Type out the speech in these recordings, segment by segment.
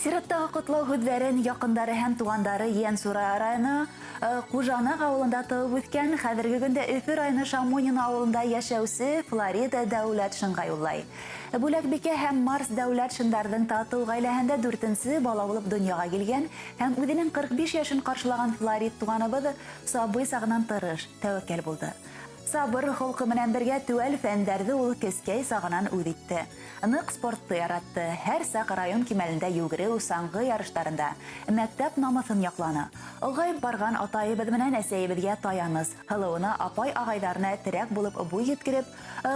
Сираттағы ҡотлау һүҙҙәрен яҡындары һәм туғандары Ейәнсура районы Ҡужанаҡ ауылында тыуып үҫкән, хәҙерге көндә Өфө районы Шамонино ауылында йәшәүсе Флорида Дәүләтшинға юллай. Бүләкбикә һәм Марс Дәүләтшиндарҙың татыу ғаиләһендә дүртенсе бала булып донъяға килгән һәм үҙенең 45 йәшен ҡаршылаған Флорид туғаныбыҙ сабый сағынан тырыш, тәүәккәл булды. Сабыр холҡо менән бергә теүәл фәндәрҙе ул кескәй сағынан үҙ итте. Ныҡ спортты яратты, һәр саҡ район кимәлендә йүгереү, саңғы ярыштарында мәктәп намыҫын яҡланы. Олғайып барған атайыбыҙ менән әсәйебеҙгә таяныс, һылыуына апай-ағайҙарына терәк булып буй еткереп,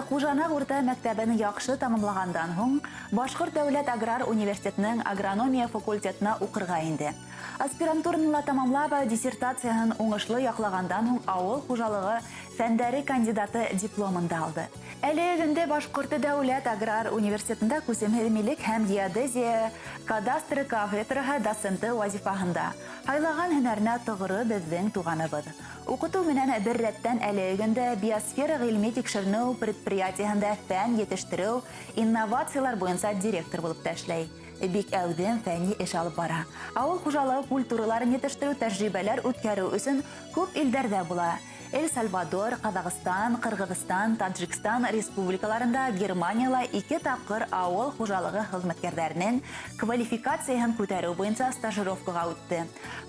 Ҡужанаҡ урта мәктәбен яҡшы тамамлағандан һуң, Башҡорт дәүләт аграр университетының агрономия факультетына уҡырға инде. Аспирантураны ла тамамлап, диссертацияһын уңышлы яҡлағандан һуң ауыл хужалығы фәндәре кандидаты дипломын да алды. Әлеге көндә Башҡорт дәүләт аграр университетында күсемһеҙ милек һәм геодезия кадастры кафедраһы доценты вазифаһында. Һайлаған һөнәренә тоғро беҙҙең туғаныбыҙ. Уҡытыу менән бер рәттән әлеге көндә Биосфера ғилми тикшеренеү предприятиеһында фән етештереү, инновациялар буйынса директор булып та эшләй. Бик әүҙем фәнни эш алып бара. Ауыл хужалығы культураларын етештереү тәжрибәләр үткәреү өсөн күп илдәрҙә була. Эль-Сальвадор, Ҡаҙағстан, Ҡырғыҙстан, Таджикстан республикаларында, Германияла ике тапҡыр ауыл хужалығы хеҙмәткәрҙәренең квалификацияһын күтәреү буйынса стажировкаға үтте.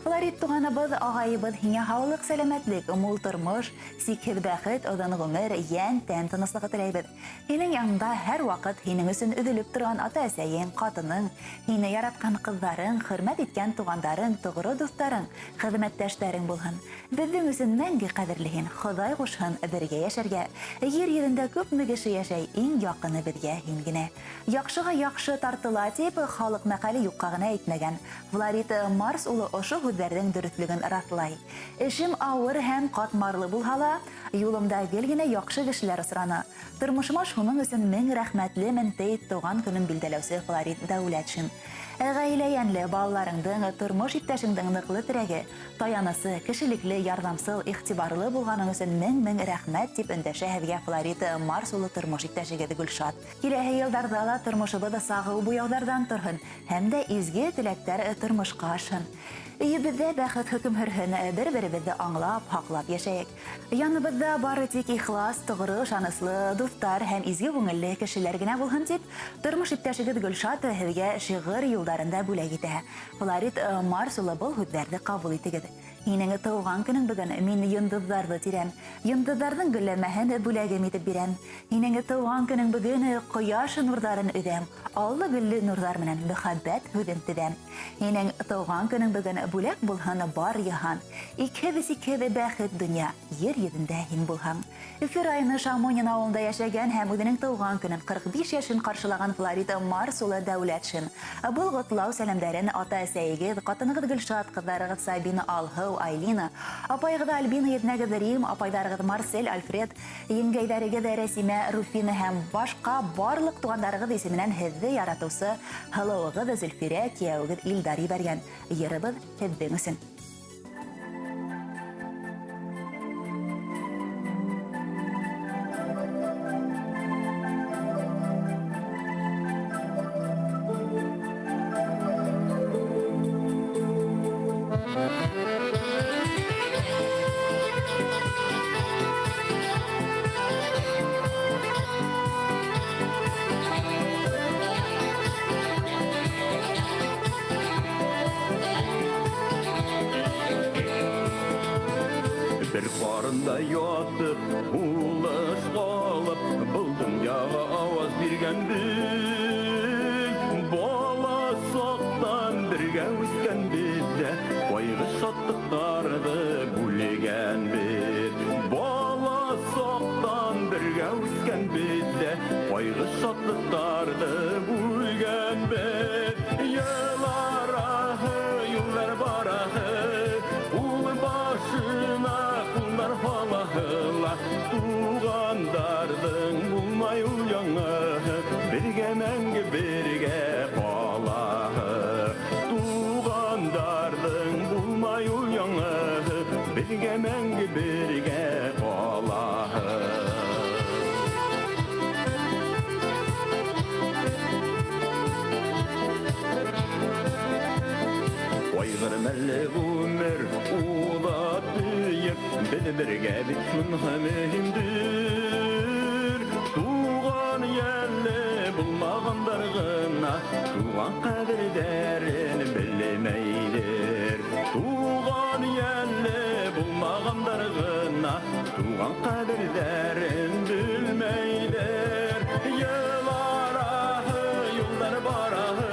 Флорид туғаныбыҙ, ағайыбыҙ, һиңә һаулыҡ, сәләмәтлек, мул тормош, сикһеҙ бәхет, оҙон ғүмер, йән-тән тыныслығы теләйбеҙ. Һинең яныңда һәр ваҡыт һинең өсөн өҙөлөп торған ата-әсәйең, ҡатының, һине яратҡан ҡыҙҙарың, хөрмәт иткән туғандарың, тоғро дуҫтарың, хеҙмәттәштәрең булһын. Беҙҙең өсөн мәңге ҡәҙерле һин, Хоҙай ҡушһын бергә йәшәргә. Ер йөҙөндә күпме кеше йәшәй, иң яҡыны беҙгә һин генә. Яҡшыға яҡшы тартыла, тип халыҡ мәҡәле юҡҡа ғына әйтмәгән. Флорид Марс улы ошо һүҙҙәрҙең дөрөҫлөгөн раҫлай. Эшем ауыр һәм ҡатмарлы булһа ла, юлымда гел генә яҡшы кешеләр осраны. Тормошома шуның өсөн мең рәхмәтлемен, ти туған көнөн билдәләүсе Флорид Дәүләтшин. Ә ғаилә йәнле, балаларыңдың, тормош иптәшеңдең ныҡлы терәге, Таянысы, кешелекле, ярҙамсыл, иғтибарлы булғаның өсөн мең-мең рәхмәт, дип өндәшә һеҙгә Флорид Марс улы тормош иптәшегеҙ Гөлшат. Киләһе йылдарҙа ла тормошобоҙ сағыу буяуҙарҙан торһон һәм дә изге теләктәр тормошҡа ашһын. Өйөбөҙҙә бәхет хөкөм һөрһөн, бер-беребеҙҙе аңлап, һаҡлап йәшәйек. Яныбыҙҙа бары тик ихлас, тоғро, ышаныслы дуҫтар һәм изге күңелле кешеләр генә булһын, дип, тормош иптәшегеҙ Гөлшат һеҙгә шиғыр юлдарын да бүләк итә. Флорид Марс улы, был һүҙҙәрҙе ҡабул итегеҙ. Һинең тыуған көнөң бөгөн, мин йондоҙҙарҙы тирәм. Йондоҙҙарҙың гөлләмәһен бүләгем итеп бирәм. Һинең тыуған көнөң бөгөн, ҡояш нурҙарын өҙәм. Аллы-гөлле нурҙар менән мөхәббәт һүҙен теҙәм. Һинең тыуған көнөң бөгөн, бүләк булһын бар йыһан. Икһеҙ-сикһеҙ бәхет донъя, ер йөҙөндә һин булһаң. Өфө районы Шамонин ауылында йәшәгән һәм үҙенең тыуған көнен, 45 йәшен ҡаршылаған Флорид Марс улы Дәүләтшин. Был ҡотлау сәләмдәрен ата-әсәйегеҙ, ҡатынығыҙ Гөлшат, ҡыҙҙарығыҙ Сабина, Алһыу, Айлина, апайығыҙ Альбина, еҙнәгеҙ Рим, апайҙарығыҙ Марсель, Альфред, еңгәйҙәрегеҙ Рәсимә, Руфина һәм башҡа барлыҡ туғандарығыҙ исеменән һеҙҙе яратыусы һылыуығыҙ Зөлфирә, кейәүегеҙ Илдар ебәргән. Йырыбыҙ һеҙҙең өсөн. Бер ҡарында ятып, һулыш алып, был донъяға ауаз биргәнбеҙ. Бала саҡтан бергә үҫкәнбеҙ ҙә, ҡайғы-шатлыҡтарҙы бүлгәнбеҙ. Бала саҡтан бергә үҫкәнбеҙ ҙә, ҡайғы-шатлыҡтарҙы бүлгәнбеҙ. Йыл араһы, юлдар бараһы, ҡул башына ҡулдар һалаһы ла, туғандарҙың булмай ул яңыһы, беҙгә мәңге бергә ҡалаһы. Туғандарҙың булмай ул яңыһы, беҙгә мәңге бергә ҡалаһы. Егермәле ғүмер уҙа тиеп, беҙ бергә бит шунһы мөһимдер. Туған йәлле булмағандар ғына туған ҡәҙерҙәрен белмәйҙер. Туған йәлле булмағандар ғына туған ҡәҙерҙәрен белмәйҙер. Йыл араһы, юлдар бараһы,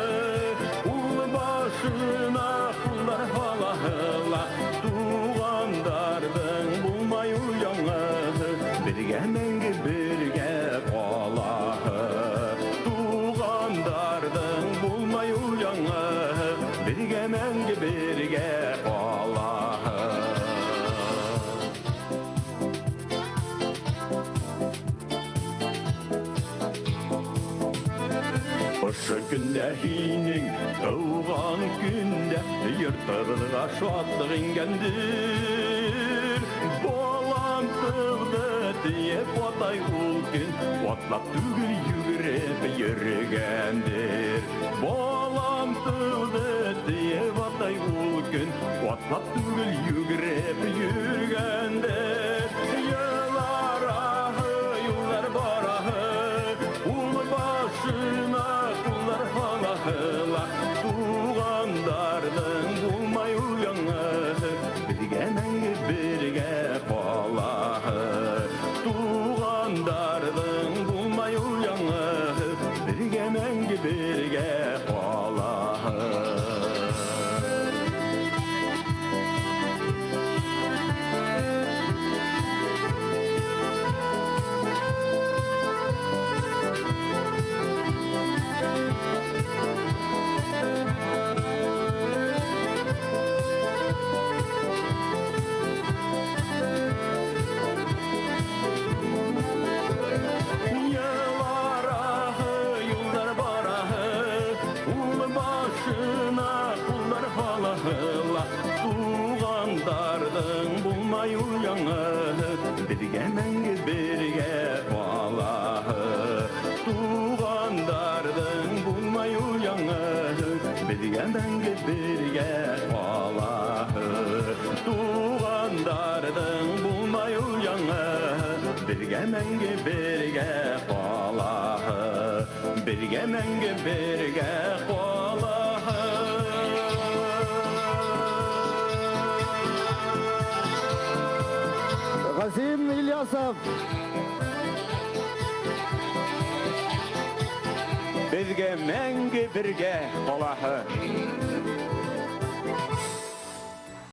ул башына ҡулдар һалаһы ла, туғандарҙың булмай ул яңыһы, беҙгә мәңге бергә ҡалаһы. Туғандарҙың булмай ул яңыһы, беҙгә мәңге бергә ҡалаһы. Ошо көндә һинең тыуған көндә йортоғоҙға шатлыҡ ингәндер. Балам тыуҙы тиеп атай ул көн, атлап түгел йүгереп йөрөгәндер. Балам тыуҙы тиеп атай ул көн, атлап түгел йүгереп йөрөгәндер. Йыл араһы, юлдар бараһы, ул башына ҡулдар һалаһы ла, туғандарҙың булмай ул яңыһы, беҙгә мәңге бергә ҡалаһы. Туғандарҙың булмай ул яңыһы, беҙгә мәңге бергә ҡалаһы. Йыл араһы, юлдар бараһы, ул башына ҡулдар һалаһы ла, туғандарҙың булмай ул яңыһы, беҙгә мәңге бергә ҡалаһы. Туғандарҙың булмай ул яңыһы, беҙгә мәңге бергә ҡалаһы. Туғандарҙың булмай ул яңыһы, беҙгә мәңге бергә ҡалаһы. Беҙгә мәңге бергә ҡалаһы. Ғәзим Ильясов. Беҙгә мәңге бергә ҡалаһы.